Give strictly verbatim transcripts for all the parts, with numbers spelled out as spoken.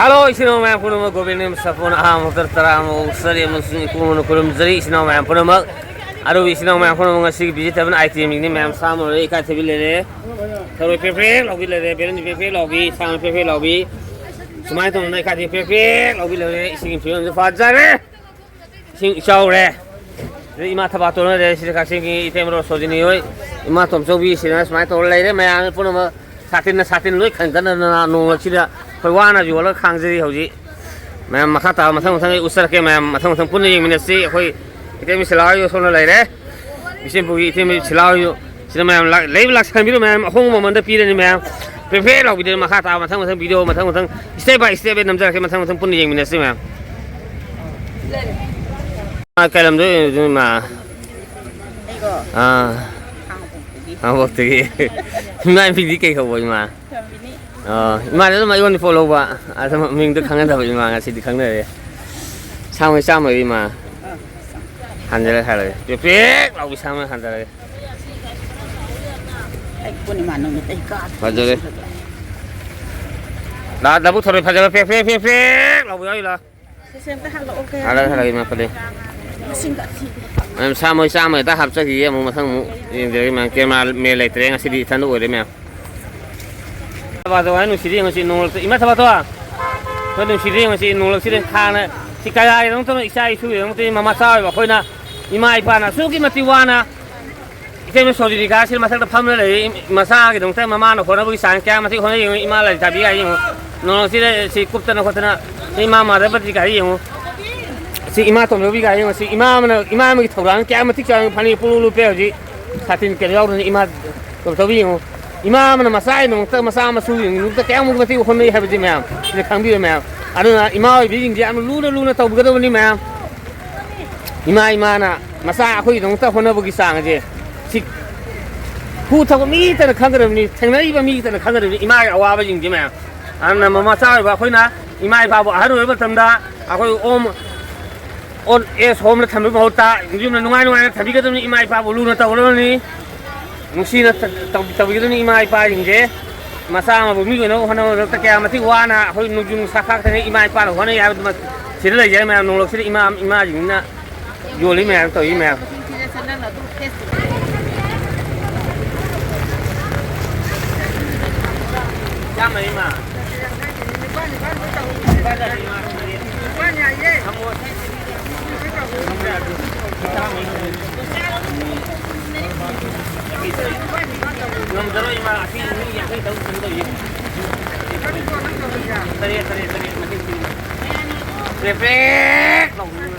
Hello, ꯏꯆꯤꯟ ꯏꯅꯥꯎ ꯃꯌꯥꯝ ꯄꯨꯝꯅꯃꯛ, ꯒꯣꯕꯤꯟꯗ ꯃꯁꯥꯐꯣꯟ ꯑꯍꯥꯟꯕ ꯃꯛꯇꯗ ꯇꯔꯥꯃ ꯋꯥꯡꯆꯔꯤ ꯑꯃꯁꯨꯡ ꯏꯀꯨꯡ ꯃꯅꯨꯡ ꯈꯨꯔꯨꯝꯖꯔꯤ꯫ ꯏꯆꯤꯟ ꯏꯅꯥꯎ ꯃꯌꯥꯝ ꯄꯨꯝꯅꯃꯛ, ꯑꯗꯨꯒ ꯏꯆꯤꯟ ꯏꯅꯥꯎ ꯃꯌꯥꯝ ꯄꯨꯝꯅꯃꯛ, ꯉꯁꯤꯒꯤ vegetable itemꯁꯤꯡꯗꯤ ꯃꯌꯥꯝ ꯁꯥ ꯃꯔꯣꯏ, ꯏꯀꯥꯏ ꯊꯕꯤ ꯂꯩꯔꯦ, ꯊꯔꯣꯏ ꯄ꯭ꯔꯦꯛ ꯄ꯭ꯔꯦꯛ ꯂꯥꯎꯕꯤ ꯂꯩꯔꯦ, ꯕꯦꯂꯦꯟꯗ꯭ꯔꯤ ꯄ꯭ꯔꯦꯛ ꯄ꯭ꯔꯦꯛ ꯂꯥꯎꯕꯤ, ꯁꯥ ꯃꯔꯣꯏ ꯄ꯭ꯔꯦꯛ ꯄ꯭ꯔꯦꯛ ꯂꯥꯎꯕꯤ, ꯁꯨꯃꯥꯏꯅ ꯇꯧꯗꯅ ꯏꯀꯥꯏ ꯊꯕꯤ ꯄ꯭ꯔꯦꯛ ꯄ꯭ꯔꯦꯛ ꯂꯥꯎꯕꯤ ꯂꯩꯔꯦ꯫ ꯏꯁꯤꯡꯒꯤ ꯐꯤꯕꯝꯁꯨ ꯐꯖꯔꯦ꯫ ꯏꯁꯤꯡ ꯏꯆꯥꯎꯔꯦ꯫ ꯑꯗꯩ ꯏꯃꯥ ꯊꯕꯥꯇꯣꯟ ꯍꯣꯏ ꯂꯩꯔꯦ, ꯁꯤꯗ ꯀꯛꯆꯤꯡꯒꯤ ꯏꯇꯩꯃ ꯔꯣꯁꯣꯖꯤꯅꯤ ꯍꯣꯏ, ꯏꯃꯥ ꯇꯣꯝꯆꯧꯕꯤ, ꯁꯤꯗꯅ ꯁꯨꯃꯥꯏꯅ ꯇꯧꯔ ꯂꯩꯔꯦ꯫ ꯃꯌꯥꯝ ꯄꯨꯝꯅꯃꯛ ꯁꯥꯇꯤꯟꯅ ꯁꯥꯇꯤꯟ ꯂꯣꯏ ꯈꯟꯒꯠꯅꯗꯅ ꯅꯣꯡꯂꯛꯁꯤꯗ ꯑꯩꯈꯣꯏ ꯋꯥꯅ ꯌꯣꯜꯂꯒ ꯈꯥꯡꯖꯔꯤ ꯍꯧꯖꯤꯛ꯫ ꯃꯌꯥꯝ ꯃꯈꯥ ꯇꯥꯕ ꯃꯊꯪ ꯃꯊꯪ ꯑꯩ ꯎꯠꯆꯔꯛꯀꯦ꯫ ꯃꯌꯥꯝ ꯃꯊꯪ ꯃꯊꯪ ꯄꯨꯟꯅ ꯌꯦꯡꯃꯤꯟꯅꯁꯤ꯫ ꯑꯩꯈꯣꯏ ꯏꯇꯩꯃ ꯁꯤꯂꯥ ꯍꯣꯏ ꯁꯣꯝꯗ ꯂꯩꯔꯦ꯫ ꯕꯤꯁꯦꯝꯄꯨꯔꯒꯤ ꯏꯇꯩꯃ ꯁꯤꯂꯥ ꯍꯣꯏꯁꯨ ꯁꯤꯗ ꯃꯌꯥꯝ ꯂꯥꯛ-, ꯂꯩꯕ ꯂꯥꯛꯁꯟꯕꯤꯔꯣ ꯃꯌꯥꯝ, ꯑꯍꯣꯡꯕ ꯃꯃꯜꯗ ꯄꯤꯔꯅꯤ ꯃꯌꯥꯝ꯫ ꯄ꯭ꯔꯦ ꯄ꯭ꯔꯦ ꯂꯥꯎꯕꯤꯗꯅ ꯃꯈꯥ ꯇꯥꯕ ꯃꯊꯪ ꯃꯊꯪ video ꯃꯊꯪ ꯃꯊꯪ step by step ꯑꯩ ꯅꯝꯖꯔꯛꯀꯦ, ꯃꯊꯪ ꯃꯊꯪ ꯄꯨꯟꯅ ꯌꯦꯡꯃꯤꯟꯅꯁꯤ ꯃꯌꯥꯝ꯫ ꯑꯥ, ꯀꯩ ꯂꯝꯗꯩ ꯑꯣꯏꯗꯣꯏꯅꯣ ꯏꯃꯥ? ꯑꯩꯔꯣ? ꯑꯥ꯫ ꯈꯥꯡꯉꯕꯣꯛꯇꯒꯤ꯫ ꯈꯥꯡꯉꯕꯣꯛꯇꯒꯤ꯫ ꯏꯃꯥ ꯃꯤꯡꯗꯤ ꯀꯩ ꯀꯧꯕ ꯏꯃꯥ? ꯇꯣꯝꯕꯤꯅꯤ꯫ ꯑꯥ, ꯏꯃꯥꯗꯤ ꯑꯗꯨꯝ ꯑꯩꯉꯣꯟꯗ ꯄꯣꯛ ꯂꯧꯕ꯫ ꯑꯗꯨꯝ ꯃꯤꯡꯗꯣ ꯈꯪꯅꯗꯕ ꯏꯃꯥ ꯉꯁꯤꯗꯤ ꯈꯪꯅꯔꯦ꯫ ꯁꯥꯃꯩ ꯆꯥꯝꯃ ꯏꯃꯥ꯫ ꯑꯥ꯫ ꯍꯟꯖꯔꯦ ꯍꯥꯏꯔꯒꯦ꯫ ꯄ꯭ꯔꯦꯛ ꯄ꯭ꯔꯦꯛ ꯂꯥꯎꯕꯤ ꯁꯥꯃꯩ ꯍꯟꯖꯔꯒꯦ꯫ ꯑꯩ ꯄꯨꯔꯅꯤꯃꯥ ꯅꯨꯃꯤꯠ ꯑꯩ ꯀꯥꯗ ꯐꯖꯔꯦ꯫ ꯂꯥ, ꯂꯧꯕꯨꯛ ꯊꯔꯣꯏ ꯐꯖꯕ ꯄ꯭ꯔꯦꯛ ꯄ꯭ꯔꯦꯛ ꯄ꯭ꯔꯦꯛ ꯄ꯭ꯔꯦꯛ ꯂꯥꯎꯕ ꯌꯥꯎꯔꯤ ꯂꯥ꯫ ꯁꯦ, ꯁꯦ, ꯑꯝꯇ ꯍꯥꯜꯂꯛꯑꯣ, ꯀꯌꯥ ꯍꯥꯜꯂꯛꯑꯒꯦ, ꯍꯥꯜꯂꯛꯑꯒꯦ, ꯏꯃꯥ, ꯐꯅꯦꯛ꯫ ꯃꯁꯤꯡꯒ ꯊꯤꯗꯦ꯫ ꯃꯌꯥꯝ ꯁꯥ ꯃꯣꯏ ꯆꯥꯝꯃ ꯍꯦꯛꯇ ꯍꯥꯞꯆꯈꯤꯒꯦ, ꯑꯃꯨꯛ ꯃꯊꯪ ꯑꯃꯨꯛ ꯌꯦꯡꯖꯔꯒꯦ, ꯃꯌꯥꯝ꯫ Camera man ꯂꯩꯇ꯭ꯔꯦ, ꯉꯁꯤꯗꯤ ꯏꯊꯟꯗ ꯑꯣꯏꯔꯦ, ꯃꯌꯥꯝ꯫ ꯊꯕꯥꯇꯣꯟ ꯍꯣꯏ ꯅꯨꯡꯁꯤꯗ ꯌꯦꯡꯉꯨꯁꯤ, ꯅꯣꯡꯂꯛꯇ꯫ ꯏꯃꯥ ꯊꯕꯥꯇꯣꯟ! ꯍꯣꯏ, ꯅꯨꯡꯁꯤꯗ ꯌꯦꯡꯉꯨꯁꯤ, ꯅꯣꯡꯂꯛꯁꯤꯗ ꯈꯥꯡꯅ, ꯁꯤ ꯀꯌꯥꯒꯤꯗꯃꯛꯇꯅꯣ, ꯏꯆꯥ ꯏꯁꯨꯒꯤꯗꯃꯛꯇ, ꯃꯃꯥ ꯆꯥ ꯑꯣꯏꯕ ꯑꯩꯈꯣꯏꯅ, ꯏꯃꯥ ꯏꯄꯥꯅ ꯑꯁꯨꯛꯀꯤ ꯃꯇꯤꯛ ꯋꯥꯅ ꯏꯇꯩꯃ ꯁꯣꯖꯤꯅꯤꯀꯥ ꯁꯤ ꯃꯊꯛꯇ ꯐꯝꯂ ꯂꯩꯔꯦ꯫ ꯏ-, ꯃꯆꯥꯒꯤꯗꯃꯛꯇ ꯃꯃꯥꯅ ꯍꯣꯠꯅꯕꯒꯤ ꯆꯥꯡ ꯀꯌꯥ ꯃꯇꯤꯛ ꯍꯣꯠꯅ ꯌꯦꯡꯉꯨ꯫ ꯏꯃꯥ ꯂꯥꯏꯔꯤꯛ ꯇꯥꯛꯄꯤ ꯀꯥꯏ ꯌꯦꯡꯉꯨ꯫ ꯅꯣꯡꯁꯤꯗ ꯁꯤ ꯀꯨꯞꯇꯅ ꯈꯣꯠꯇꯅ ꯁꯤ ꯏꯃꯥ ꯃꯥꯙꯕ ꯕꯇꯤ ꯀꯥꯏ ꯌꯦꯡꯉꯨ꯫ ꯁꯤ ꯏꯃꯥ ꯇꯣꯝꯕꯤ ꯀꯥꯏ ꯌꯦꯡꯉꯨ꯫ ꯁꯤ ꯏꯃꯥ ꯑꯃꯅ, ꯏꯃꯥ ꯑꯃꯒꯤ ꯊꯧꯗꯥꯡ ꯀꯌꯥ ꯃꯇꯤꯛ ꯆꯥꯎꯅ ꯐꯅꯦꯛ ꯄꯨꯡꯂꯨꯞ ꯂꯨꯞꯄꯦ ꯍꯧꯖꯤꯛ꯫ ꯁꯥꯇꯤꯟ ꯀꯩꯅꯣ ꯌꯥꯎꯗꯅ ꯏꯃꯥ ꯇꯣꯝꯕꯤ ꯌꯦꯡꯉꯨ꯫ ꯏꯃꯥ ꯑꯃꯅ ꯃꯆꯥꯒꯤꯗꯃꯛꯇ, ꯃꯆꯥ ꯃꯁꯨꯒꯤꯗꯃꯛꯇ ꯀꯌꯥꯃꯨꯛ ꯃꯇꯤꯛ ꯍꯣꯠꯅꯩ ꯍꯥꯏꯕꯁꯤ ꯃꯌꯥꯝ ꯁꯤꯗ ꯈꯪꯕꯤꯌꯨ ꯃꯌꯥꯝ꯫ ꯑꯗꯨꯅ ꯏꯃꯥ ꯑꯣꯏꯕꯤꯁꯤꯡꯁꯦ ꯌꯥꯝꯅ ꯂꯨꯅ ꯂꯨꯅ ꯇꯧꯕꯤꯒꯗꯕꯅꯤ ꯃꯌꯥꯝ꯫ ꯏꯃꯥ, ꯏꯃꯥꯅ ꯃꯆꯥ ꯑꯩꯈꯣꯏꯒꯤꯗꯃꯛꯇ ꯍꯣꯠꯅꯕꯒꯤ ꯆꯥꯡ ꯑꯁꯦ ꯁꯤ ꯍꯨ ꯊꯛꯄ ꯃꯤ ꯈꯛꯇꯅ ꯈꯪꯒꯗꯕꯅꯤ, ꯊꯦꯡꯅꯔꯤꯕ ꯃꯤ ꯈꯛꯇꯅ ꯈꯪꯒꯗꯕꯅꯤ ꯏꯃꯥꯒꯤ ꯑꯋꯥꯕꯁꯤꯡꯁꯦ ꯃꯌꯥꯝ꯫ ꯑꯗꯨꯅ ꯃꯃꯥ ꯃꯆꯥ ꯑꯣꯏꯕ ꯑꯩꯈꯣꯏꯅ ꯏꯃꯥ ꯏꯄꯥꯕꯨ ꯑꯍꯜ ꯑꯣꯏꯕ ꯃꯇꯝꯗ ꯑꯩꯈꯣꯏ ꯑꯣꯝ, old age homeꯗ ꯊꯝꯕꯒꯤ ꯃꯍꯨꯠꯇ ꯌꯨꯝꯗ ꯅꯨꯡꯉꯥꯏ ꯅꯨꯡꯉꯥꯏꯅ ꯊꯝꯕꯤꯒꯗꯕꯅꯤ, ꯏꯃꯥ ꯏꯄꯥꯕꯨ ꯂꯨꯅ ꯇꯧꯒꯗꯕꯅꯤ, ꯅꯨꯡꯁꯤꯅ ꯇꯧ-, ꯇꯧꯕꯤꯒꯗꯕꯅꯤ ꯏꯃꯥ ꯏꯄꯥꯁꯤꯡꯁꯦ꯫ ꯃꯆꯥ ꯑꯃꯕꯨ ꯃꯤ ꯑꯣꯏꯅꯕ ꯍꯣꯠꯅꯕꯗ ꯀꯌꯥ ꯃꯇꯤꯛ ꯋꯥꯅ ꯑꯩꯈꯣꯏ ꯅꯣꯡꯖꯨ ꯅꯨꯡꯁꯥ ꯈꯥꯛꯇꯅ ꯏꯃꯥ ꯏꯄꯥꯅ ꯍꯣꯠꯅꯩ ꯍꯥꯏꯕꯗꯨꯃ ꯁꯤꯗ ꯂꯩꯖꯔꯤ ꯃꯌꯥꯝ ꯅꯣꯡꯂꯛꯁꯤꯗ ꯏꯃꯥ ꯏꯃꯥꯁꯤꯡꯁꯤꯅ ꯌꯣꯜꯂꯤ ꯃꯌꯥꯝ ꯇꯧꯔꯤ ꯃꯌꯥꯝ꯫ ꯆꯥꯝꯃꯔꯤ ꯃꯥ꯫ ꯉꯝꯖꯔꯣꯏ ꯏꯃꯥ, ꯑꯁꯤ ꯃꯤ ꯌꯥꯡꯈꯩ ꯇꯔꯨꯛ ꯈꯛꯇꯪ ꯇꯧꯔꯤ꯫ ꯇꯔꯦꯠ, ꯇꯔꯦꯠ, ꯇꯔꯦꯠ, ꯃꯁꯤꯡ ꯊꯤꯕ꯫ ꯄ꯭ꯔꯦꯛ ꯄ꯭ꯔꯦꯛ ꯂꯥꯎꯕꯤꯕ꯫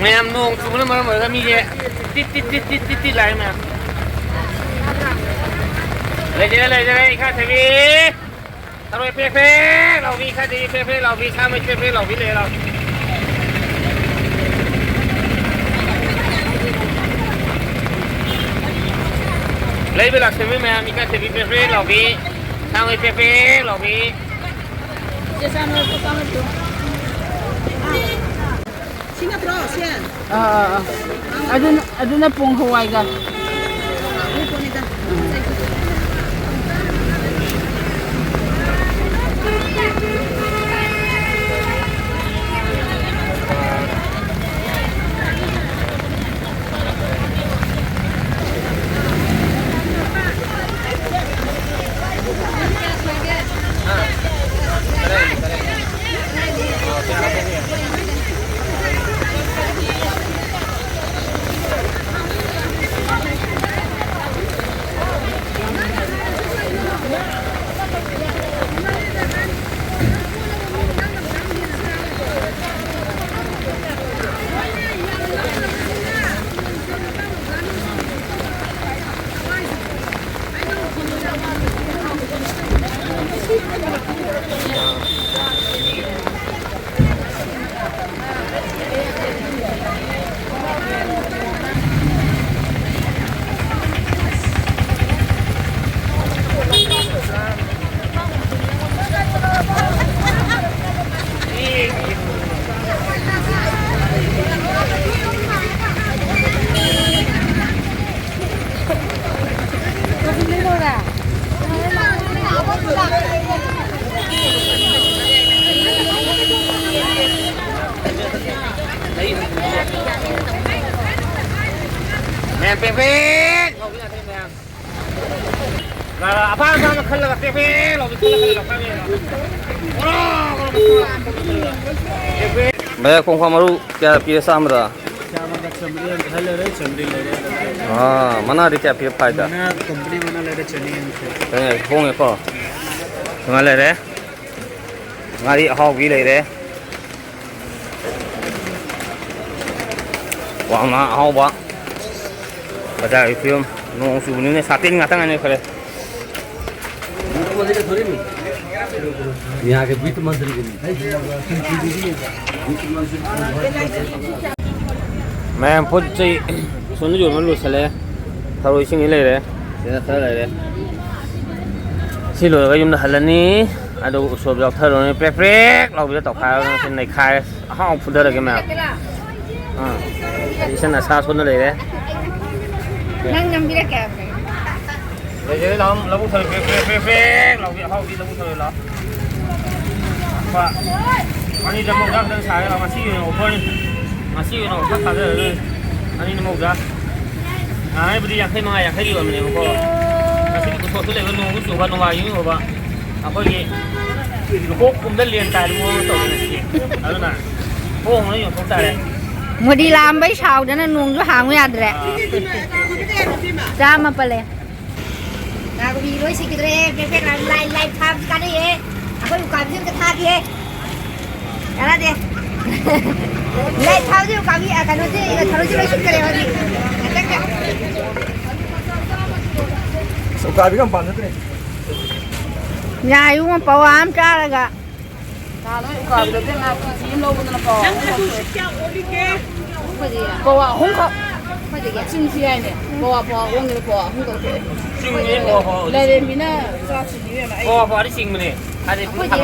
ꯃꯌꯥꯝ ꯅꯣꯡ ꯆꯨꯕꯅ ꯃꯔꯝ ꯑꯣꯏꯔꯒ ꯃꯤꯁꯦ ꯇꯤꯠ ꯇꯤꯠ ꯇꯤꯠ ꯇꯤꯠ ꯇꯤꯠ ꯇꯤꯠ ꯂꯥꯛꯑꯦ ꯃꯌꯥꯝ꯫ ꯂꯩꯖꯔꯦ, ꯂꯩꯖꯔꯦ, ꯏꯈꯥ ꯊꯣꯏꯕꯤ꯫ ꯊꯔꯣꯏ ꯄ꯭ꯔꯦꯛ ꯄ꯭ꯔꯦꯛ ꯂꯥꯎꯕꯤ, ꯏꯈꯥ ꯊꯣꯏꯕꯤ ꯄ꯭ꯔꯦꯛ ꯄ꯭ꯔꯦꯛ ꯂꯥꯎꯕꯤ, ꯁꯥ ꯃꯩ ꯄ꯭ꯔꯦꯛ ꯄ꯭ꯔꯦꯛ ꯂꯥꯎꯕꯤ ꯂꯩꯔꯦ ꯂꯥꯎ꯫ ꯂꯩꯕ ꯂꯥꯛꯆꯕ ꯃꯌꯥꯝ, ꯏꯈꯥ ꯊꯣꯏꯕꯤ ꯄ꯭ꯔꯦꯛ ꯄ꯭ꯔꯦꯛ ꯂꯥꯎꯕꯤ, ꯁꯥ ꯃꯩ ꯄ꯭ꯔꯦꯛ ꯄ꯭ꯔꯦꯛ ꯂꯥꯎꯕꯤ꯫ ꯁꯤ ꯅꯠꯇ꯭ꯔꯣ, ꯁꯦ? ꯑꯥ, ꯑꯥ, ꯑꯥ꯫ ꯑꯗꯨꯅ, ꯑꯗꯨꯅ ꯄꯣꯡ ꯍꯋꯥꯏꯒ꯫ ꯃꯌꯥꯝ ꯄꯦꯛ ꯄꯦꯛ ꯂꯥꯎꯕꯤ ꯉꯥꯛꯇꯅꯤ ꯃꯌꯥꯝ꯫ ꯂꯥ, ꯂꯥ, ꯑꯄꯥꯝ ꯑꯄꯥꯝꯕ ꯈꯜꯂꯒ ꯄꯦꯛ ꯄꯦꯛ ꯂꯥꯎꯕꯤ ꯈꯜꯂ ꯈꯜꯂ ꯂꯧꯈꯠꯂꯦ꯫ ꯄꯦꯛ ꯄꯦꯛ꯫ ꯚꯥꯏ, ꯀꯣꯡꯀ꯭ꯋꯥ ꯃꯔꯨ ꯀꯌꯥ ꯄꯤꯔꯦ ꯆꯥꯝꯃꯗ? ꯆꯥꯝꯃꯗ ꯆꯥꯝꯃꯔꯤ ꯌꯥꯡꯈꯩ ꯂꯩꯔꯦ, ꯆꯥꯝꯃꯔꯤ ꯂꯩꯔꯦ꯫ ꯑꯥ, ꯃꯅꯥꯗꯤ ꯀꯌꯥ ꯄꯤꯔꯦ ꯐꯥꯏꯗ? ꯃꯅꯥ ꯀꯣꯝꯄꯅꯤ ꯃꯅꯥ ꯂꯩꯔꯦ, ꯆꯅꯤ ꯌꯥꯡꯈꯩ꯫ ꯑꯦ, ꯍꯣꯡꯉꯦꯀꯣ꯫ ꯁꯨꯃꯥꯏꯅ ꯂꯩꯔꯦ꯫ ꯉꯥꯔꯤ ꯑꯍꯥꯎꯕꯤ ꯂꯩꯔꯦ꯫ ꯋꯥ ꯉꯥ ꯑꯍꯥꯎꯕ꯫ ꯕꯖꯥꯔꯒꯤ ꯐꯤꯕꯝ꯫ ꯅꯣꯡ ꯆꯨꯕꯅꯤꯅ ꯁꯥꯇꯤꯟ ꯉꯥꯛꯇ ꯉꯥꯏꯅ ꯐꯔꯦ꯫ ꯃꯌꯥꯝ ꯄꯣꯠ ꯆꯩ ꯁꯣꯝꯗ ꯌꯣꯟꯕ ꯂꯣꯏꯁꯤꯜꯂꯦ꯫ ꯊꯔꯣꯏ ꯏꯁꯤꯡꯗꯤ ꯂꯩꯔꯦ꯫ ꯁꯤꯗ ꯈꯔ ꯂꯩꯔꯦ꯫ ꯁꯤ ꯂꯣꯏꯔꯒ ꯌꯨꯝꯗ ꯍꯜꯂꯅꯤ꯫ ꯑꯗꯨꯒ ꯎꯁꯣꯞ ꯌꯥꯎꯊꯔꯨꯔꯅꯤ꯫ ꯄ꯭ꯔꯦꯛ ꯄ꯭ꯔꯦꯛ ꯂꯥꯎꯕꯤꯗ ꯇꯧꯈꯥꯏꯔꯒ ꯉꯁꯤ ꯅꯩꯈꯥꯏꯔꯦ꯫ ꯑꯍꯥꯎ ꯐꯨꯊꯔꯒꯦ ꯃꯌꯥꯝ꯫ ꯑꯥ꯫ ꯏꯆꯟ ꯑꯁꯥ ꯁꯣꯟꯅ ꯂꯩꯔꯦ꯫ ꯅꯪ ꯅꯝꯕꯤꯔꯛꯀꯦ ꯍꯥꯏꯕꯅꯦ꯫ ꯂꯩꯖꯔꯦ, ꯂꯥꯛꯑꯣ, ꯂꯧꯕꯨꯛ ꯊꯔꯣꯏ ꯄ꯭ꯔꯦꯛ ꯄ꯭ꯔꯦꯛ ꯄ꯭ꯔꯦꯛ ꯄ꯭ꯔꯦꯛ ꯂꯥꯎꯕꯤ ꯑꯍꯥꯎꯕꯤ ꯂꯧꯕꯨꯛ ꯊꯔꯣꯏ ꯂꯥꯛꯑꯣ꯫ ꯂꯨꯄꯥ ꯑꯅꯤꯗ ꯃꯧꯗ꯭ꯔꯥ ꯈꯛꯇꯪ ꯁꯥꯔꯦ꯫ ꯉꯁꯤꯒꯤ ꯑꯣꯏꯅ ꯑꯣꯐꯔꯅꯤ꯫ ꯉꯁꯤꯒꯤ ꯑꯣꯏꯅ ꯑꯣꯐꯔ ꯊꯥꯖꯔꯒ ꯑꯅꯤꯗ ꯃꯧꯗ꯭ꯔꯥ꯫ ꯅꯍꯥꯟꯉꯩꯕꯨꯗꯤ ꯌꯥꯡꯈꯩ ꯃꯉꯥ, ꯌꯥꯡꯈꯩ ꯌꯣꯟꯕꯅꯦꯕꯀꯣ꯫ ꯉꯁꯤꯗꯤ ꯎꯁꯣꯞꯁꯨ ꯂꯩꯕ, ꯅꯣꯡꯁꯨ ꯆꯨꯕ, ꯅꯣꯡꯃꯥꯏꯖꯤꯡ ꯑꯣꯏꯕ꯫ ꯑꯩꯈꯣꯏꯒꯤ ꯂꯨꯍꯣꯡ ꯀꯨꯝꯗ ꯂꯦꯟ ꯇꯥꯔꯤ ꯃꯑꯣꯡ ꯇꯧꯔꯦ ꯉꯁꯤꯗꯤ꯫ ꯑꯗꯨꯅ ꯍꯣꯡꯅ ꯌꯣꯟꯊꯣꯛ ꯇꯥꯔꯦ꯫ ꯃꯣꯗꯤ ꯂꯥꯛꯑꯝꯕꯩ ꯁꯥꯎꯗꯅ ꯅꯣꯡꯁꯨ ꯍꯥꯡꯉꯨ ꯌꯥꯗ꯭ꯔꯦ꯫ ꯑꯥ꯫ ꯆꯥꯝꯃ ꯄꯜꯂꯦ꯫ ꯅꯥꯀꯨꯞꯄꯤ ꯂꯣꯏ ꯁꯤꯈꯤꯗ꯭ꯔꯦ꯫ ꯄꯦꯛ ꯄꯦꯛ ꯂꯥꯎ-, ꯂꯥꯏ, ꯂꯥꯏ ꯊꯥꯕ ꯀꯥꯟꯅꯩꯌꯦ꯫ ꯑꯩꯈꯣꯏ ꯎꯀꯥꯕꯤꯁꯦ ꯑꯝꯇ ꯊꯥꯒꯦ꯫ ꯀꯥꯟꯅꯗꯦ꯫ ꯂꯥꯏ ꯊꯥꯕꯁꯦ ꯎꯀꯥꯕꯤ, ꯑ, ꯀꯩꯅꯣꯁꯦ, ꯊꯔꯣꯏꯁꯦ ꯂꯣꯏ ꯁꯤꯠꯈ꯭ꯔꯦ ꯍꯧꯖꯤꯛ꯫ ꯉꯥꯛꯇꯪꯗ꯫ ꯑꯁ, ꯎꯀꯥꯕꯤꯒ ꯌꯥꯝ ꯄꯥꯝꯖꯗ꯭ꯔꯦ꯫ ꯌꯥ, ꯏꯕꯨꯡꯉꯣ, ꯄꯋꯥ ꯑꯃ ꯆꯥꯔꯒ꯫ ꯅꯍꯥꯟ ꯅꯣꯏ ꯎꯀꯥꯕꯤꯗꯣ ꯏꯕꯦꯝꯃ ꯀꯦꯖꯤ ꯑꯃ ꯂꯧꯕꯗꯨꯅ ꯄꯋꯥ ꯑꯍꯨꯝ ꯂꯧꯊꯣꯛꯑꯦ꯫ ꯄꯋꯥ ꯑꯍꯨꯝꯈꯛ꯫ ꯆꯤꯡꯁꯤ ꯌꯥꯏꯅꯦ꯫ ꯄꯋꯥ, ꯄꯋꯥ ꯑꯍꯨꯝꯅꯤꯅ ꯄꯋꯥ ꯑꯍꯨꯝ ꯂꯧꯊꯣꯛꯑꯦ꯫ ꯆꯤꯡꯉꯦ, ꯄꯋꯥ, ꯄꯋꯥ꯫ ꯂꯥꯏꯔꯦꯝꯕꯤꯅ ꯆꯥꯁꯤ ꯏꯕꯦꯝꯃ ꯑꯩ꯫ ꯄꯋꯥ, ꯄꯋꯥꯗꯤ ꯆꯤꯡꯕꯅꯦ꯫ ꯑꯩꯈꯣꯏꯗꯤ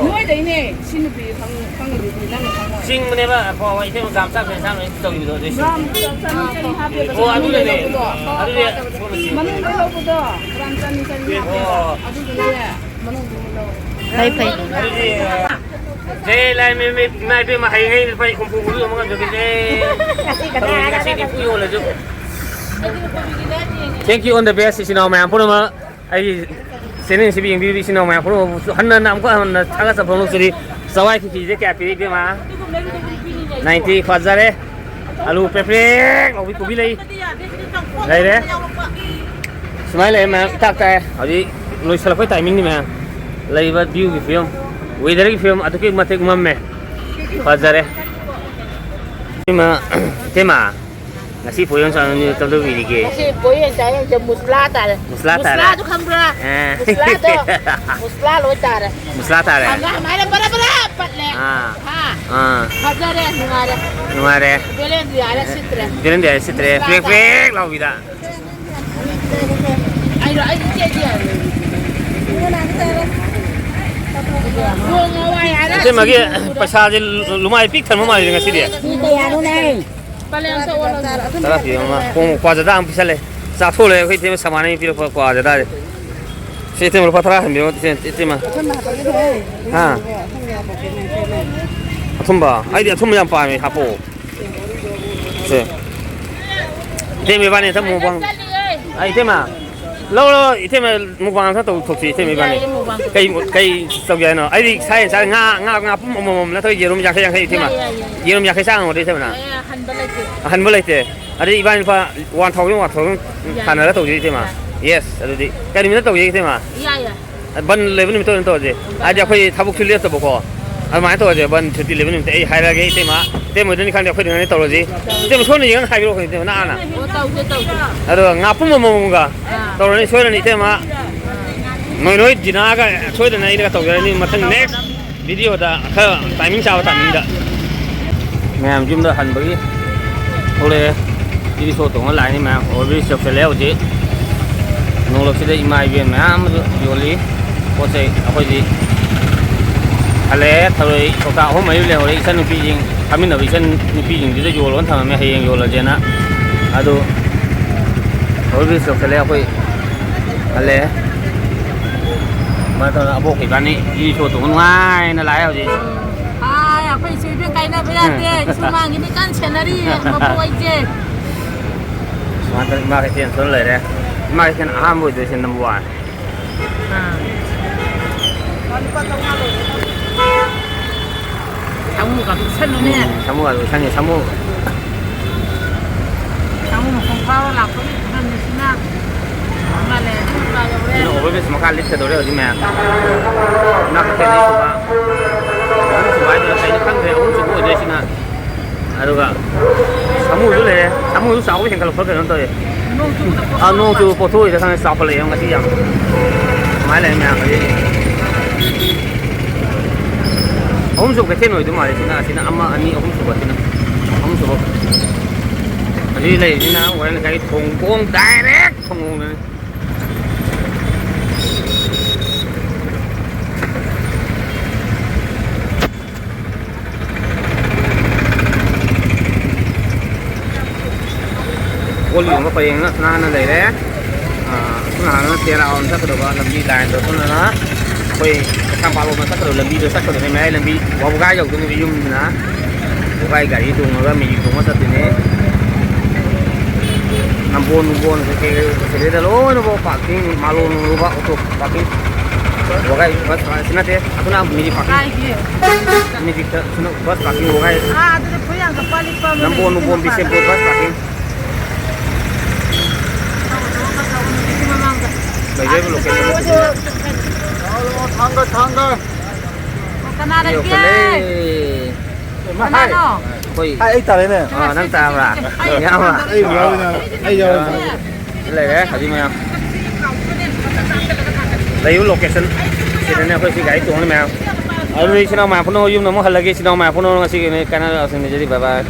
ꯅꯣꯏꯗꯩꯅꯦ꯫ ꯁꯤ ꯅꯨꯄꯤ ꯈꯪ-, ꯈꯪꯉꯤꯗꯨꯗꯤ ꯅꯪꯅ ꯈꯪꯉꯣꯏ꯫ ꯆꯤꯡꯕꯅꯦꯕ꯫ ꯑꯣ, ꯏꯇꯩꯃ ꯒ꯭ꯔꯥꯝ ꯆꯥꯝ ꯆꯅꯤ ꯆꯥꯝ ꯂꯣꯏ ꯇꯧꯈꯤꯕꯗꯣ ꯑꯗꯨꯏꯁꯨ꯫ ꯒ꯭ꯔꯥꯝ ꯆꯅꯤ ꯆꯅꯤ ꯑꯣ, ꯍꯥꯞꯄꯦꯕ꯫ ꯑꯗꯨꯅꯅꯦ꯫ ꯂꯧꯕꯗꯣ꯫ ꯑꯗꯨꯗꯤ ꯃꯅꯨꯡꯗ ꯂꯧꯕꯗꯣ ꯒ꯭ꯔꯥꯝ ꯆꯅꯤ ꯆꯅꯤ ꯍꯥꯞꯄꯦꯕ꯫ ꯑꯣ꯫ ꯑꯗꯨꯗꯨꯅꯅꯦ, ꯃꯅꯨꯡꯗ ꯂꯧ-, ꯐꯩ, ꯐꯩ꯫ ꯑꯗꯨꯗꯤ, ꯖꯦ ꯂꯥꯏ ꯃꯤꯃꯤꯠ, ꯏꯃꯥ ꯏꯕꯦꯝꯃ, ꯍꯌꯦꯡ ꯑꯩ ꯂꯨꯄꯥ ꯍꯨꯝꯐꯨ ꯍꯨꯝꯐꯨ ꯑꯃ ꯉꯝꯖꯒꯦꯁꯦ꯫ ꯉꯁꯤ ꯈꯛꯇ ꯑꯗꯨ ꯍꯥꯏꯔꯒ ꯉꯁꯤꯗꯤ ꯄꯨ ꯌꯣꯜꯂꯁꯨ꯫ Thank you on the best, ꯏꯆꯤꯟ ꯏꯅꯥꯎ ꯃꯌꯥꯝ ꯄꯨꯝꯅꯃꯛ꯫ ꯑꯩꯒꯤ ꯆꯦꯅꯦꯜꯁꯤꯕꯨ ꯌꯦꯡꯕꯤꯔꯤꯕ ꯏꯆꯤꯟ ꯏꯅꯥꯎ ꯃꯌꯥꯝ ꯄꯨꯝꯅꯃꯛꯄꯨꯁꯨ ꯍꯟꯅ ꯍꯟꯅ ꯑꯃꯨꯛꯀ ꯍꯟꯅ ꯊꯥꯒꯠꯆꯕ ꯐꯣꯡꯗꯣꯛꯆꯔꯤ꯫ ꯆꯋꯥꯏ ꯈꯦꯆꯤꯁꯦ ꯀꯌꯥ ꯄꯤꯔꯤ, ꯏꯕꯦꯝꯃ? Ninety, ꯐꯖꯔꯦ꯫ ꯑꯂꯨ ꯄ꯭ꯔꯦꯛ ꯄ꯭ꯔꯦꯛ ꯂꯥꯎꯕꯤ ꯀꯣꯕꯤ ꯂꯩ꯫ ꯂꯩꯔꯦ꯫ ꯁꯨꯃꯥꯏꯅ ꯂꯩꯔꯦ ꯃꯌꯥꯝ, ꯏꯇꯥꯛ ꯇꯥꯛꯑꯦ꯫ ꯍꯧꯖꯤꯛ ꯂꯣꯏꯁꯤꯜꯂꯛꯄꯩ timingꯅꯤ ꯃꯌꯥꯝ꯫ ꯂꯩꯔꯤꯕ viewꯒꯤ ꯐꯤꯕꯝ, weatherꯒꯤ ꯐꯤꯕꯝ ꯑꯗꯨꯛꯀꯤ ꯃꯇꯤꯛ ꯃꯝꯃꯦ꯫ ꯐꯖꯔꯦ꯫ ꯏꯃꯥ, ꯏꯇꯩꯃ꯫ ꯉꯁꯤ ꯄꯣꯌꯦꯡ ꯆꯥꯅꯕ ꯀꯝꯗꯧꯕꯤꯔꯤꯒꯦ? ꯉꯁꯤ ꯄꯣꯌꯦꯡ ꯆꯥꯌꯦꯡꯁꯦ ꯃꯨꯁꯂꯥ ꯇꯥꯔꯦ꯫ ꯃꯨꯁꯂꯥ ꯇꯥꯔꯦ꯫ ꯃꯨꯁꯂꯥꯗꯣ ꯈꯪꯕ꯭ꯔꯥ? ꯑꯦ꯫ ꯃꯨꯁꯂꯥꯗꯣ꯫ ꯃꯨꯁꯂꯥ ꯂꯣꯏ ꯇꯥꯔꯦ꯫ ꯃꯨꯁꯂꯥ ꯇꯥꯔꯦ꯫ ꯍꯪꯒꯥꯝ ꯍꯥꯏꯔ ꯕꯔꯥ ꯕꯔꯥ ꯄꯠꯂꯦ꯫ ꯑꯥ꯫ ꯍꯥ? ꯑꯥ꯫ ꯐꯖꯔꯦ, ꯅꯨꯡꯉꯥꯏꯔꯦ꯫ ꯅꯨꯡꯉꯥꯏꯔꯦ꯫ ꯕꯦꯂꯦꯟꯗ꯭ꯔꯤꯌꯥ ꯍꯥꯏꯔ ꯁꯤꯠꯇ꯭ꯔꯦ꯫ ꯕꯦꯂꯦꯟꯗ꯭ꯔꯤꯌꯥ ꯍꯥꯏꯔ ꯁꯤꯠꯇ꯭ꯔꯦ꯫ ꯃꯨꯁꯂꯥ ꯄ꯭ꯔꯦꯛ ꯇꯥꯔꯦ꯫ ꯄ꯭ꯔꯦꯛ ꯂꯥꯎꯕꯤꯗ꯫ ꯑꯩꯔꯣ, ꯑꯩ ꯏꯆꯦꯗꯤ ꯌꯥꯔꯦ꯫ ꯄꯣꯡ ꯍꯋꯥꯏ ꯍꯥꯏꯔ ꯏꯇꯩꯃꯒꯤ ꯁꯤꯡꯖꯨꯗꯣ꯫ ꯄꯩꯁꯥꯁꯦ ꯂꯨꯃꯥꯏ ꯄꯤꯛ ꯊꯟꯕ ꯃꯥꯜꯂꯤꯗ ꯉꯁꯤꯗꯤ꯫ ꯁꯤ ꯀꯌꯥꯅꯣꯅꯦ? ꯇꯔꯥ ꯄꯤꯕ ꯑꯃ꯫ ꯀꯣꯡ ꯀ꯭ꯋꯥ ꯖꯗꯥ ꯑꯃ ꯄꯤꯁꯜꯂꯦ꯫ ꯆꯥꯊꯣꯛꯂꯦ ꯑꯩꯈꯣꯏ ꯏꯇꯩꯃ ꯁꯃꯥꯅꯤ ꯄꯤꯔꯛꯄ ꯀ꯭ꯋꯥ ꯖꯗꯥꯁꯦ꯫ ꯁꯤ ꯏꯇꯩꯃ ꯂꯨꯄꯥ ꯇꯔꯥ ꯍꯟꯕꯤꯔꯣ, ꯏꯆꯦ, ꯏꯇꯩꯃ꯫ ꯍꯥ? ꯑꯊꯨꯝꯕ? ꯑꯩꯗꯤ ꯑꯊꯨꯝꯕ ꯌꯥꯝ ꯄꯥꯝꯃꯦ, ꯍꯥꯞꯄꯛꯑꯣ꯫ ꯁꯦ꯫ ꯏꯇꯩꯃ ꯏꯕꯥꯅꯤ ꯊꯝꯃꯣ ꯕꯪ꯫ ꯑ, ꯏꯇꯩꯃ꯫ ꯂꯧ, ꯂꯧ, ꯏꯇꯩꯃ, mukbang ꯑꯝꯇ ꯇꯧꯊꯣꯛꯁꯤ, ꯏꯇꯩꯃ ꯏꯕꯥꯅꯤ꯫ ꯌꯥꯏꯌꯦ, mukbang ꯇꯧꯁꯤ꯫ ꯀꯩ, ꯀꯩ ꯇꯧꯒꯦ ꯍꯥꯏꯅꯣ? ꯑꯩꯗꯤ ꯁꯥ ꯌꯦꯟ ꯆꯥ-, ꯉꯥ, ꯉꯥ, ꯉꯥꯄꯨꯝ ꯑꯃꯃꯝ ꯅꯠꯇ꯭ꯔꯒ ꯌꯦꯔꯨꯝ ꯌꯥꯡꯈꯩ ꯌꯥꯡꯈꯩ, ꯏꯇꯩꯃ꯫ ꯌꯥꯏ, ꯌꯥꯏ, ꯌꯥꯏ꯫ ꯌꯦꯔꯨꯝ ꯌꯥꯡꯈꯩ ꯆꯥ ꯉꯝꯒꯗ꯭ꯔꯣ, ꯏꯇꯩꯃꯅ? ꯑꯦ, ꯑꯍꯟꯕ ꯂꯩꯇꯦ꯫ ꯑꯍꯟꯕ ꯂꯩꯇꯦ꯫ ꯑꯗꯨꯗꯤ ꯏꯕꯥꯅꯤ ꯂꯨꯄꯥ one thousand, one thousand ꯌꯥꯏ, ꯊꯥꯅꯔ ꯇꯧꯁꯤ, ꯏꯇꯩꯃ꯫ ꯌꯥꯏ꯫ Yes, ꯑꯗꯨꯗꯤ꯫ ꯀꯔꯤ ꯅꯨꯃꯤꯠꯇ ꯇꯧꯁꯤꯒꯦ, ꯏꯇꯩꯃ? ꯌꯥꯏ, ꯌꯥꯏ꯫ ꯕꯟ ꯂꯩꯕ ꯅꯨꯃꯤꯠꯇ ꯑꯣꯏꯅ ꯇꯧꯔꯁꯦ꯫ ꯍꯥꯏꯗꯤ ꯑꯩꯈꯣꯏ ꯊꯕꯛꯁꯨ ꯂꯦꯞꯇꯕꯀꯣ꯫ ꯑꯗꯨꯃꯥꯏꯅ ꯇꯧꯔꯁꯦ, ꯕꯟ ꯁꯨꯇꯤ ꯂꯩꯕ ꯅꯨꯃꯤꯠꯇ ꯑꯩ ꯍꯥꯏꯔꯛꯑꯒꯦ, ꯏꯇꯩꯃ꯫ ꯏꯇꯩꯃ ꯍꯣꯏꯗꯅꯤ ꯈꯪꯗꯦ, ꯑꯩꯈꯣꯏꯗꯅꯤ ꯇꯧꯔꯁꯤ꯫ ꯏꯇꯩꯃ ꯁꯣꯝꯅ ꯌꯦꯡꯉꯒ ꯍꯥꯏꯕꯤꯔꯛꯑꯣ, ꯏꯇꯩꯃ, ꯅꯛꯑꯅ꯫ ꯑꯣ, ꯇꯧꯁꯦ, ꯇꯧꯁꯦ꯫ ꯑꯗꯣ ꯉꯥꯄꯨꯝ ꯑꯃꯃꯝꯒ ꯑꯥ꯫ ꯇꯧꯔꯅꯤ, ꯁꯣꯏꯗꯅ, ꯏꯇꯩꯃ꯫ ꯑꯥ꯫ ꯅꯣꯏ, ꯅꯣꯏ ꯗꯤꯅꯥꯒ ꯁꯣꯏꯗꯅ ꯑꯩꯅꯒ ꯇꯧꯖꯔꯅꯤ ꯃꯊꯪ next videoꯗ, ꯈꯔ timing ꯆꯥꯕ timingꯗ꯫ ꯃꯌꯥꯝ ꯌꯨꯝꯗ ꯍꯟꯕꯒꯤ ꯊꯣꯛꯂꯛꯑꯦ꯫ ꯏꯔꯤꯛꯁꯣ ꯇꯣꯡꯉ ꯂꯥꯛꯏꯅꯤ ꯃꯌꯥꯝ꯫ Over bridge ꯌꯧꯁꯜꯂꯛꯑꯦ ꯍꯧꯖꯤꯛ꯫ ꯅꯣꯡꯂꯛꯁꯤꯗ ꯏꯃꯥ ꯏꯕꯦꯟ ꯃꯌꯥꯝ ꯑꯃꯁꯨ ꯌꯣꯜꯂꯤ꯫ ꯄꯣꯠ ꯆꯩ ꯑꯩꯈꯣꯏꯗꯤ ꯍꯜꯂꯛꯑꯦ꯫ ꯊꯔꯣꯏ ꯀꯧꯇꯥ ꯑꯍꯨꯝ ꯃꯔꯤ ꯂꯩꯍꯧꯔꯦ꯫ ꯏꯆꯟ ꯅꯨꯄꯤꯁꯤꯡ, ꯐꯝꯃꯤꯟꯅꯕ ꯏꯆꯟ ꯅꯨꯄꯤꯁꯤꯡꯗꯨꯗ ꯌꯣꯜꯂꯣꯅ ꯊꯝꯃꯝꯃꯦ, ꯍꯌꯦꯡ ꯌꯣꯜꯂꯁꯦꯅ꯫ ꯑꯗꯨ ꯊꯔꯣꯏ ꯕ꯭ꯔꯤꯖ ꯌꯧꯁꯜꯂꯦ꯫ ꯑꯩꯈꯣꯏ ꯍꯜꯂꯛꯑꯦ꯫ ꯁꯨꯃꯥꯏꯅ ꯇꯧꯗꯅ ꯑꯕꯣꯛ ꯏꯕꯥꯅꯤ ꯏ ꯁꯣ ꯇꯣꯡꯉ ꯅꯨꯡꯉꯥꯏꯅ ꯂꯥꯛꯑꯦ ꯍꯧꯖꯤꯛ꯫ ꯍꯥꯏ, ꯑꯩꯈꯣꯏ ꯏꯁꯨ ꯏꯕꯦꯝ ꯀꯥꯏꯅꯕ ꯌꯥꯗꯦ꯫ ꯏꯁꯨ ꯃꯥꯡꯒꯤꯅꯤ ꯀꯟꯅ ꯁꯦꯟꯅꯔꯤ ꯃꯄꯨ ꯑꯩꯁꯦ꯫ ꯁꯨꯃꯥꯏꯅ ꯇꯧꯗꯅ ꯏꯃꯥ ꯀꯩꯊꯦꯜ ꯆꯠꯂ ꯂꯩꯔꯦ꯫ ꯏꯃꯥ ꯀꯩꯊꯦꯜ ꯑꯍꯥꯟꯕ ꯑꯣꯏꯗꯣꯏꯁꯦ, number one꯫ ꯑꯥ꯫ ꯁꯥꯃꯨꯒ ꯄꯤꯁꯜꯂꯨꯅꯦ꯫ ꯎꯝ, ꯁꯥꯃꯨꯒ ꯄꯤꯁꯜꯂꯨ, ꯁꯥꯃꯨ꯫ ꯁꯥꯃꯨ ꯃꯈꯣꯡ ꯐꯥꯎꯔ ꯂꯥꯛꯄꯒꯤ ꯐꯤꯕꯝꯅꯤꯁꯤꯅ꯫ ꯑꯃ ꯂꯩꯔꯗꯤ ꯂꯨꯄꯥ ꯌꯧꯔꯦ꯫ ꯑꯗꯨꯅ over bridge ꯃꯈꯥ ꯂꯤꯠꯀꯗꯧꯔꯦ ꯍꯧꯖꯤꯛ ꯃꯌꯥꯝ꯫ ꯏꯃꯥ ꯀꯩꯊꯦꯜ ꯑꯅꯤꯁꯨꯕ꯫ ꯑꯍꯨꯝꯁꯨꯕ ꯍꯥꯏꯗꯣꯏꯔꯥ ꯀꯩꯅꯣ ꯈꯪꯗ꯭ꯔꯦ, ꯑꯍꯨꯝꯁꯨꯕ ꯑꯣꯏꯗꯣꯏꯁꯤꯅ꯫ ꯑꯗꯨꯒ ꯁꯥꯃꯨꯁꯨ ꯂꯩꯔꯦ꯫ ꯁꯥꯃꯨꯁꯨ ꯆꯥꯎꯕ ꯍꯦꯟꯒꯠꯂꯛꯄ꯭ꯔꯥ ꯀꯩꯅꯣꯝ ꯇꯧꯋꯦ꯫ ꯅꯣꯡ ꯆꯨꯕꯗ ꯑꯥ, ꯅꯣꯡ ꯆꯨꯕ ꯄꯣꯠꯊꯣꯛꯏꯔ ꯈꯪꯗꯦ, ꯆꯥꯎꯈꯠꯂꯛꯑꯦ ꯉꯁꯤ ꯌꯥꯝ꯫ ꯁꯨꯃꯥꯏꯅ ꯂꯩꯔꯦ ꯃꯌꯥꯝ ꯍꯧꯖꯤꯛ꯫ ꯑꯍꯨꯝꯁꯨꯕ ꯀꯩꯊꯦꯜ ꯑꯣꯏꯗꯧ ꯃꯥꯜꯂꯦ ꯁꯤꯅ, ꯁꯤꯅ ꯑꯃ, ꯑꯅꯤ, ꯑꯍꯨꯝꯁꯨꯕ ꯁꯤꯅ꯫ ꯑꯍꯨꯝꯁꯨꯕ꯫ ꯍꯧꯖꯤꯛ ꯂꯩꯔꯤꯁꯤꯅ ꯋꯥꯍꯦꯡ ꯂꯩꯀꯥꯏꯒꯤ ꯊꯣꯡꯒꯣꯡ, direct ꯊꯣꯡꯒꯣꯡꯗꯅꯤ꯫ ꯄꯣꯠ ꯌꯣꯟꯕ ꯄꯔꯦꯡꯅ ꯅꯥꯟꯅ ꯂꯩꯔꯦ꯫ ꯑꯥ, ꯑꯁꯣꯝ ꯅꯥꯀꯟꯗ ꯇꯦꯔꯥꯔꯣꯝ ꯆꯠꯀꯗꯕ ꯂꯝꯕꯤ line ꯗꯣ, ꯑꯁꯣꯝ ꯅꯥꯀꯟꯗ ꯑꯩꯈꯣꯏ ꯀꯩꯁꯥꯝꯄꯥꯠ ꯂꯣꯝꯗ ꯆꯠꯀꯗꯕ ꯂꯝꯕꯤꯗꯣ ꯆꯠꯀꯗꯣꯏꯅꯦ꯫ ꯃꯌꯥꯏ ꯂꯝꯕꯤ ꯋꯥꯕꯒꯥꯏ ꯌꯧꯗꯣꯏꯅꯦꯕ ꯌꯨꯝꯗꯨꯅ꯫ ꯋꯥꯕꯒꯥꯏ ꯒꯥꯔꯤ ꯇꯣꯡꯉꯒ magic ꯇꯣꯡꯉ ꯆꯠꯇꯣꯏꯅꯦ꯫ ꯅꯝꯕꯣꯜ ꯅꯨꯡꯕꯣꯜ ꯀꯩꯀꯩ ꯁꯤꯗꯩꯗ ꯂꯣꯏꯅꯃꯛ parking, ꯃꯥꯂꯣꯝ ꯂꯣꯝꯗ auto parking꯫ ꯋꯥꯕꯒꯥꯏ bus parking ꯅꯠꯇꯦ, ꯑꯗꯨꯅ magic parking꯫ ꯀꯥꯏꯒꯤ? Magic ꯇ, ꯁꯤꯅ bus parking ꯋꯥꯕꯒꯥꯏ꯫ ꯑꯥ, ꯑꯗꯨꯗꯤ ꯐꯨꯔꯤꯠ ꯌꯥꯝ ꯀꯛꯄ ꯂꯤꯠꯄ ꯑꯃ ꯅꯝꯕꯣꯜ ꯂꯩꯕꯅꯤ ꯅꯨꯡꯕꯣꯜ ꯃꯄꯥꯟꯗ꯫ Bishnupur bus parking꯫ ꯂꯩꯖꯔꯤꯕ location ꯗꯨ꯫ ꯊꯥꯡꯒ, ꯊꯥꯡꯒ꯫ ꯀꯅꯥ ꯂꯩꯒꯦ? ꯌꯧꯁꯜꯂꯦ꯫ ꯀꯅꯥꯅꯣ? ꯑꯩꯈꯣꯏ꯫ ꯑꯩ, ꯑꯩ ꯇꯥꯔꯦꯅꯦ꯫ ꯑꯥ, ꯅꯪ ꯇꯥꯕ꯭ꯔꯥ? ꯑꯩ, ꯏꯌꯥꯝꯕ꯫ ꯑꯩ ꯌꯥꯎꯔꯦꯅꯦ꯫ ꯑꯩ ꯌꯥꯎꯔꯦꯅꯦ꯫ ꯂꯩꯔꯦ ꯍꯧꯖꯤꯛ ꯃꯌꯥꯝ꯫ ꯂꯩꯕ location ꯁꯤꯗꯅꯦ ꯑꯩꯈꯣꯏ ꯁꯤ ꯒꯥꯔꯤ ꯇꯣꯡꯉ ꯃꯌꯥꯝ꯫ ꯑꯗꯨꯗꯤ ꯏꯆꯤꯟ ꯏꯅꯥꯎ ꯃꯌꯥꯝ ꯄꯨꯝꯅꯃꯛ ꯌꯨꯝꯗ ꯑꯃꯨꯛ ꯍꯜꯂꯒꯦ꯫ ꯏꯆꯤꯟ ꯏꯅꯥꯎ ꯃꯌꯥꯝ ꯄꯨꯝꯅꯃꯛ ꯉꯁꯤꯒꯤ ꯑꯣꯏꯅ ꯀꯥꯏꯅꯔꯁꯤ꯫ Bye bye꯫